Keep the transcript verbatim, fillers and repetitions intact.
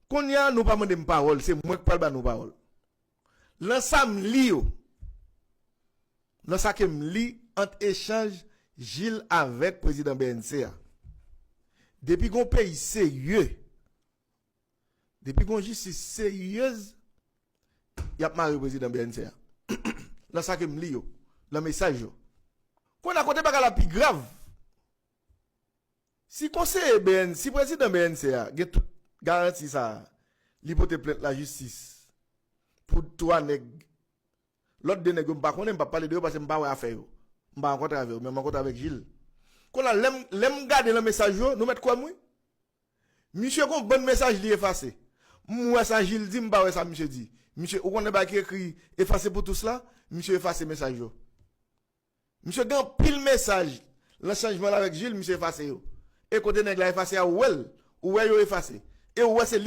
Kounye a, nou pa mande m pawòl, se mwen k pral ba nou pawòl. Lan sa m li yo, lan sa ke m li ant echanj Gilles avèk prezidan B N C a. Depi gon peyi serye, depi gon jistis seryez, y ap mare prezidan B N C a. Lan sa ke m li yo, lan mesaj yo. Kounye a kote bagay la pi grav. Si konseye B N, si prezidan B N C a gen tout garanti sa a, li pote plent lajistis pou twa nèg, lòt de nèg yo m pa konnen, m p ap pale de yo paske m pa wè afè yo. M pa rankontre avè yo, men m rankontre avèk Gilles. Kounye a, lè m, lè m gade lan mesaj yo, nou mèt kwè m wi. Misye gon bann mesaj li efase. M wè sa Gilles di, m pa wè sa misye di. Misye, ou konnen bagay ki ekri efase pou tous la, misye efase mesaj yo. Misye gen anpil mesaj lan chanjman la avèk Gilles, misye efase yo. E kote nèg la efase a, ou wè l, ou wè yo efase. E ou wè se